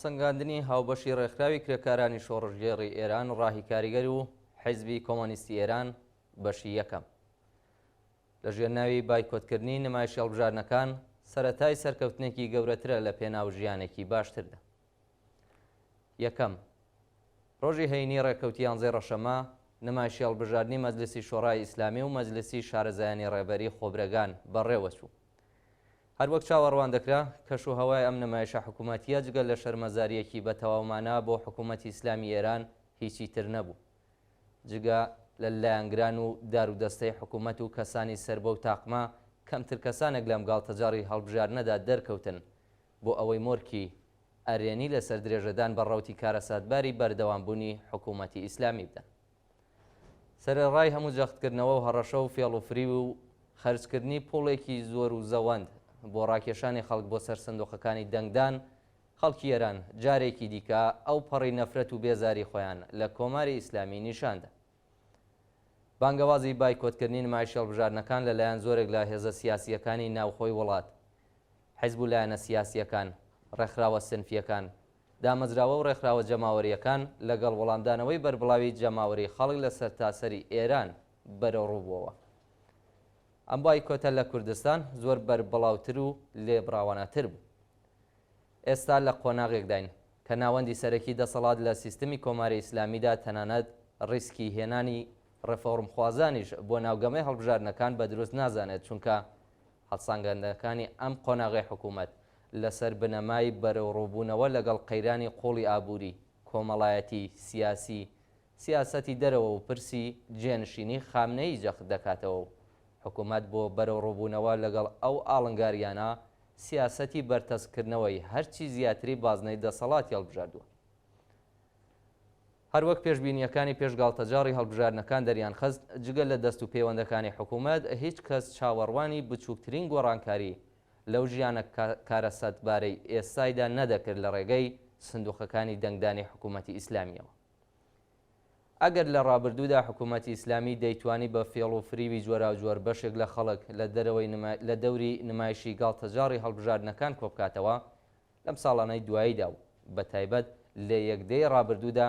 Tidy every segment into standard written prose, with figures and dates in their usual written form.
هەڵسەنگاندنی هاوبەشی ڕێکخراوی کرێکارانی شۆڕشگێڕی ئێران ڕاهی کاریگەر و حیزبی کۆمۆنیستی ئێران بەشی یەکەم لە ژێر ناوی بایکۆتکردنی نمایشی هەڵبژاردنەکان سەرەتای سەرکەوتنێکی گەورەترە لە پێناو ژیانێکی باشتردا. یەکەم، ڕۆژی هەینی ڕێکەوتی یانزەی ڕەشەمە، نمایشی هەڵبژاردنی مەجلسی شۆڕای ئیسلامی و مەجلسی شارەزایانی ڕێبەری خۆبرەگان بەڕێوەچوو. هەروەک چاوەڕوان دەکرا، کەش و هەوای ئەم نمایشە حکوومەتییە جگە لە شەرمەزارییەکی بە تەواو مانا بۆ حکوومەتی ئیسلامی ئێران هیچی تر نەبوو. جگە لە لایەنگران و دارودەستەی حکوومەت و کەسانی سەر بەو تاقمە، کەمتر کەسانێک لەم گاڵتەجاڕی هەڵبژاردنەدا دەرکەوتن بۆ ئەوەی مۆرکی ئەرێنی لەسەر درێژەدان بە ڕەوتی کارەساتباری بەردەوامبوونی حکوومەتی ئیسلامی بدەن. سەرەڕای هەموو جەختکردنەوە و هەڕەشە و فێڵ و فریو و خەرجکردنی پووڵێکی زۆر و زەوەند بۆ ڕاکێشانی خەڵک بۆ سەر سندووقەکانی دەنگدان، خەڵکی ئێران جارێکی دیکە ئەوپەڕی نەفرەت و بێزاری خۆیان لە کۆماری ئیسلامی نیشان دا. بانگەوازی بایکۆتکردنی نمایشی هەڵبژاردنەکان لە لایەن زۆرێک لە هێزە سیاسییەکانی ناوخۆی وڵات، حیزب و لایەنە سیاسییەکان، ڕێکخراوە سنفییەکان، دامەزراوە و ڕێکخراوە جەماوەرییەکان لەگەڵ وەڵامدانەوەی بەربڵاوی جەماوەری خەڵک لە سەرتاسەری ئێران بەرەوڕوو بووەوە. ئەم بایکۆتە لە کوردستان زۆر بەربڵاوتر و لێبڕاوانەتر بوو. ئێستا لە قۆناغێکداین کە ناوەندی سەرەکی دەسەڵات لە سیستمی کۆماری ئیسلامیدا تەنانەت ڕیسکی هێنانی ڕێفۆرمخوازانیش بۆ ناو گەمەی هەڵبژاردنەکان بە دروست نازانێت چونکە هەڵسانگاندنەکانی ئەم قۆناغەی حکوومەت لەسەر بنەمای بەرەوڕووبوونەوە لەگەڵ قەیرانی قووڵی ئابووری، کۆمەڵایەتی، سیاسی، سیاسەتی دەرەوە و پرسی جێنشینی خامنەیی جەخت دەکاتەوە و حکوومەت بۆ بەرەوڕووبوونەوە لەگەڵ ئەو ئاڵنگارییانە سیاسەتی بەرتەسککردنەوەی هەرچی زیاتری بازنەی دەسەڵاتی هەڵبژاردووە. هەروەک پێشبینییەکانی پێش گاڵتەجاڕی هەڵبژاردنەکان دەریانخست، جگە لە دەست و پەیوەندەکانی حکوومەت، هیچ کەس چاوەڕوانی بچووکترین گۆڕانکاری لەو ژیانە کارەساتبارەی ئێستایدا نەدەکرد لە ڕێگەی سندووقەکانی دەنگدانی حکوومەتی ئیسلامییەوە. ئەگەر لە ڕابردوودا حکوومەتی ئیسلامی دەیتوانی بە فێڵ و فریوی جۆراوجۆر بەشێک لە خەڵک لە دەرەوەی لە دەوری نمایشی گاڵتەجاڕی هەڵبژاردنەکان کۆبکاتەوە، لەم ساڵانەی دواییدا و بە تایبەت لە یەک دەیەی ڕابردوودا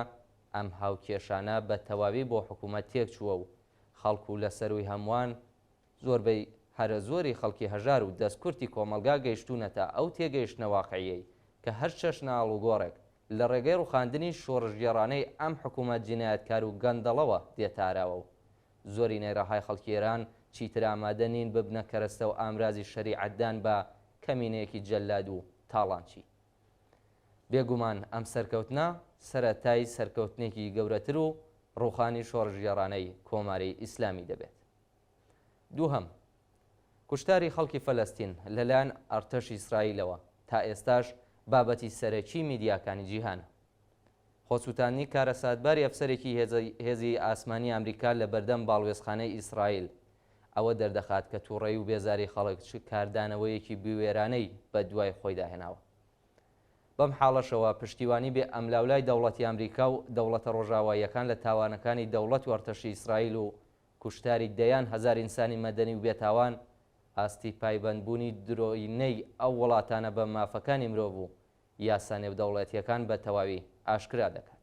ئەم هاوکێشانە بە تەواوی بۆ حکوومەت تێکچووە و خەڵک و لە سەرووی هەمووان زۆربەی هەرە زۆری خەڵکی هەژار و دەست کورتی کۆمەڵگا گەیشتوونەتە ئەو تێگەیشتنە واقعییەی کە هەر چەشنە ئاڵوگۆڕێک لە ڕێگەی ڕووخاندنی شۆڕشگێڕانەی ئەم حکوومەت جینایەتکار و گەندەڵەوە دێتە ئاراوە و زۆرینەی ڕەهای خەڵکی ئێران چیتر ئامادە نین ببنە کەرەستە و ئامرازی شەریعەتدان بە کەمینەیەکی جەلاد و تاڵانچی. بێگومان ئەم سەرکەوتنە سەرەتای سەرکەوتنێکی گەورەتر و ڕووخانی شۆڕشگێڕانەی کۆماری ئیسلامی دەبێت. دووهەم، کوشتاری خەڵکی فەلەستین لەلایەن ئەرتەشی ئیسرائیلەوە تا ئێستاش بابەتی سەرەکیی میدیاکانی جیهانە. خۆسووتاندنی کارەساتباری ئەفسەرێکی هێزی ئاسمانی ئامریکا لە بەردەم باڵوێزخانەی ئیسرائیل ئەوە دەردەخات کە تووڕەیی و بێزاری خەڵک چ کاردانەوەیەکی بوێرانەی بە دوای خۆیدا هێناوە. بەم حاڵەشەوە پشتیوانی بێ ئەملاولای دەوڵەتی ئامریکا و دەوڵەتە ڕۆژاواییەکان لە تاوانەکانی دەوڵەت و ئەرتەشی ئیسرائیل و کوشتاری دەیان هەزار ئینسانی مەدەنی و بێتاوان، ئاستی پایبەندبوونی درۆینەی ئەو وڵاتانە بە مافەکانی مرۆڤ و یاسا نێودەوڵەتییەکان بە تەواوی ئاشکرا دەکات.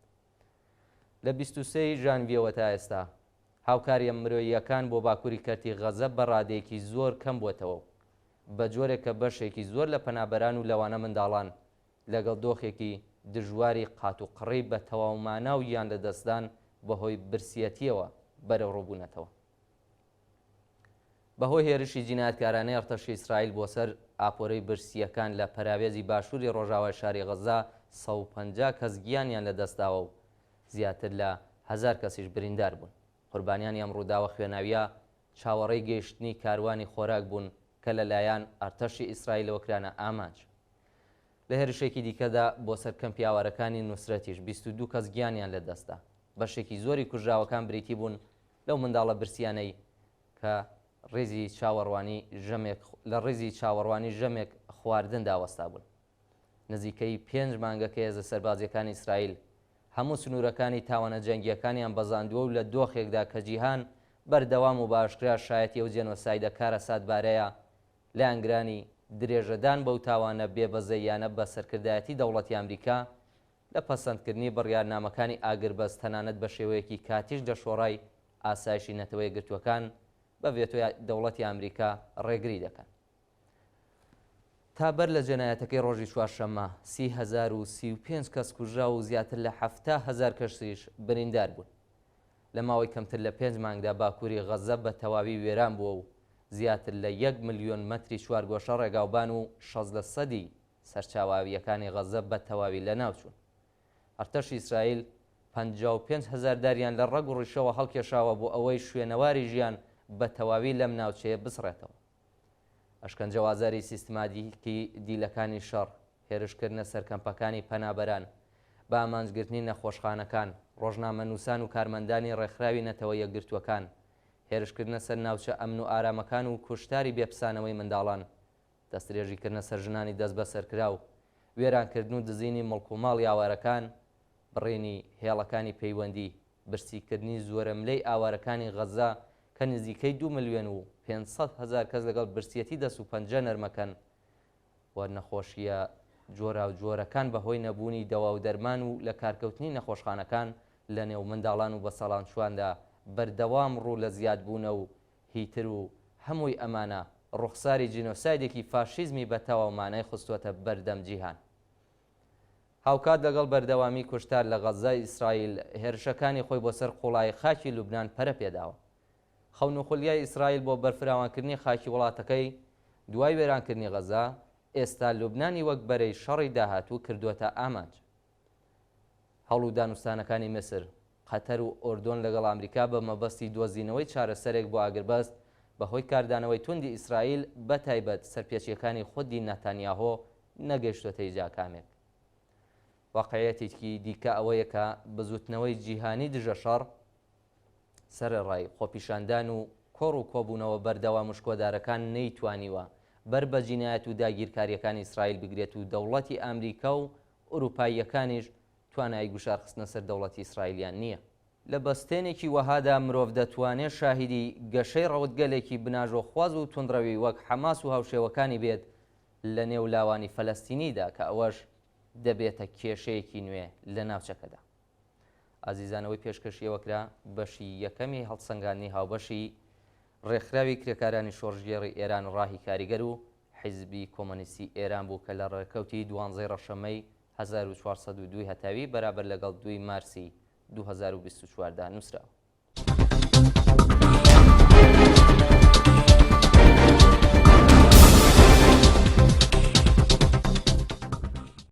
لە 23 ی ژانڤیەوە تا ئێستا، هاوکارییە مرۆییەکان بۆ باکووری کەرتی غەزە بە ڕادەیەکی زۆر کەم بووەتەوە و بە جۆرێک کە بەشێکی زۆر لە پەنابەران و لەوانە منداڵان لەگەڵ دۆخێکی دژواری قاتوقڕی بە تەواو مانا و گیانلەدەستدان بەهۆی برسیەتییەوە بەرەوڕوو بوونەتەوە. بەهۆی هێرشی جینایەتکارانەی ئەڕتەشی ئیسرائیل بۆ سەر ئاپۆرەی برسییەکان لە پەراوێزی باشووری ڕۆژاوای شاری غەززە 150 کەس گیانیان لەدەستداوە و زیاتر لە هەزار کەسیش بریندار بوون. قوربانیانی ئەم ڕووداوە خوێناوییە چاوەڕێی گەیشتنی کاروانی خۆراک بوون کە لەلایەن ئەرتەشی ئیسرائیلەوە کرانە ئامانج. لە هێرشێکی دیکەدا بۆ سەر کەمپی ئاوارەکانی نوسرەتیش 22 کەس گیانیان لەدەستدا. بەشێکی زۆری کوژراوەکان بریتی بوون لەو منداڵە برسییانەی کە ڕیزی چاوەڕوانی ژەمێک لە ڕیزی چاوەڕوانی ژەمێک خواردندا وەستابوون. نزیکەی پێنج مانگە کە هێزە سەربازییەکانی ئیسرائیل هەموو سنوورەکانی تاوانە جەنگییەکانیان بەزاندووە و لە دۆخێکدا کە جیهان بەردەوام و بە ئاشکرا شایەتی ئەو جێنۆسایدە کارەساتبارەیە، لایەنگرانی درێژەدان بەو تاوانە بێبەزەییانە بە سەرکردایەتی دەوڵەتی ئامریکا لە پەسەندکردنی بڕیارنامەکانی ئاگربەست تەنانەت بە شێوەیەکی کاتیش لە شۆڕای ئاسایشی نەتەوە یەکگرتووەکان بە ڤێتۆی دەوڵەتی ئامریکا ڕێگری دەکەن. تا بەر لە جەنایەتەکەی ڕۆژی چوارشەممە، 30,035 کەس کوژراو و زیاتر لە 70,000 کەسیش بریندار بوون. لە ماوەی کەمتر لە پێنج مانگدا باکووری غەززە بە تەواوی وێران بووە و زیاتر لە یەک ملیۆن مەتری چوارگۆشە ڕێگاوبان و 60 لە سەدی سەرچاوە ئاوییەکانی غەززە بە تەواوی لەناوچوون. ئەرتەشی ئیسرائیل 55,000 داریان لە ڕەگ و ڕیشەوە هەڵکێشاوە بۆ ئەوەی شوێنەواری ژیان بە تەواوی لەم ناوچەیە بسڕێتەوە. ئەشکەنجە و ئازاری سیستماتیکی دیلەکانی شەڕ، هێرشکردنە سەر کەمپەکانی پەنابەران، بە ئامانجگرتنی نەخۆشخانەکان، ڕۆژنامەنووسان و کارمەندانی ڕێکخراوی نەتەوە یەکگرتووەکان، هێرشکردنە سەر ناوچە ئەمن و ئارامەکان و کوشتاری بێپسانەوەی منداڵان، دەستدرێژیکردنە سەر ژنانی دەستبەسەرکراو، وێرانکردن و دزینی موڵک و ماڵی ئاوارەکان، بڕینی هێڵەکانی پەیوەندی، برسیکردنی زۆرەملێی ئاوارەکانی غەززە کە نزیکەی 2,500,000 کەس لەگەڵ برسیەتی دەست و پەنجە نەرمەکەن و نەخۆشییە جۆراوجۆرەکان بەهۆی نەبوونی دەوا و دەرمان و لەکارکەوتنی نەخۆشخانەکان لەنێو منداڵان و بەساڵانچوواندا بەردەوام ڕوو لە زیادبوونە و هیتر و هەمووی ئەمانە ڕوخساری جینۆسایدێکی فاشیزمی بە تەواو مانای خستووەتە بەردەم جیهان. هاوکات لەگەڵ بەردەوامی کوشتار لە غەززە، ئیسرائیل هێرشەکانی خۆی بۆ سەر قوڵایی خاکی لوبنان پەرە پێداوە. خەون و خولیای ئیسرائیل بۆ بەرفراوانکردنی خاکی وڵاتەکەی دوای وێرانکردنی غەززە، ئێستا لوبنانی وەک بەرەی شەڕی داهاتوو کردووەتە ئامانج. هەوڵ و دانوستانەکانی میسر، قەتەر و ئۆردۆن لەگەڵ ئامریکا بە مەبەستی دۆزینەوەی چارەسەرێک بۆ ئاگربەست، بە هۆی کاردانەوەی توندی ئیسرائیل بە تایبەت سەرپێچییەکانی خودی ناتانیاهۆ نەگەیشتۆتە هیچ ئاکامێک. واقعیەتێکی دیکە ئەوەیە کە بزووتنەوەی جیهانی دژە شەڕ، سەرەڕای خۆپیشاندان و کۆڕ و کۆبوونەوە بەردەوام و شکۆدارەکان نەیتوانیوە بەر بە جینایەت و داگیرکارییەکانی ئیسرائیل بگرێت و دەوڵەتی ئامریکا و ئورووپاییەکانیش توانایی گوشارخستنە سەر دەوڵەتی ئیسرائیلیان نییە. لە بەستێنێکی وەهادا مرۆڤ دەتوانێ شاهیدی گەشەی ڕەوتگەلێکی بناژۆخواز و توندڕەوی وەک حەماس و هاوشێوەکانی بێت لە نێو لاوانی فەلەستینیدا کە ئەوەش دەبێتە کێشەیەکی نوێ لە ناوچەکەدا. ئازیزان ئەوەی پێشکەشی ئێوە کرا بەشی یەکەمی هەڵسەنگاندنی هاوبەشی ڕێکخراوی کرێکارانی شۆڕشگێڕی ئێران ڕاهی کاریگەر و حیزبی کۆمۆنیستی ئێران بوو کە لە ڕێکەوتی دوانزەی ڕەشەمەی 1402 هەتاوی بەرابەر لەگەڵ دووی مارسی 2024 دا نووسراوە.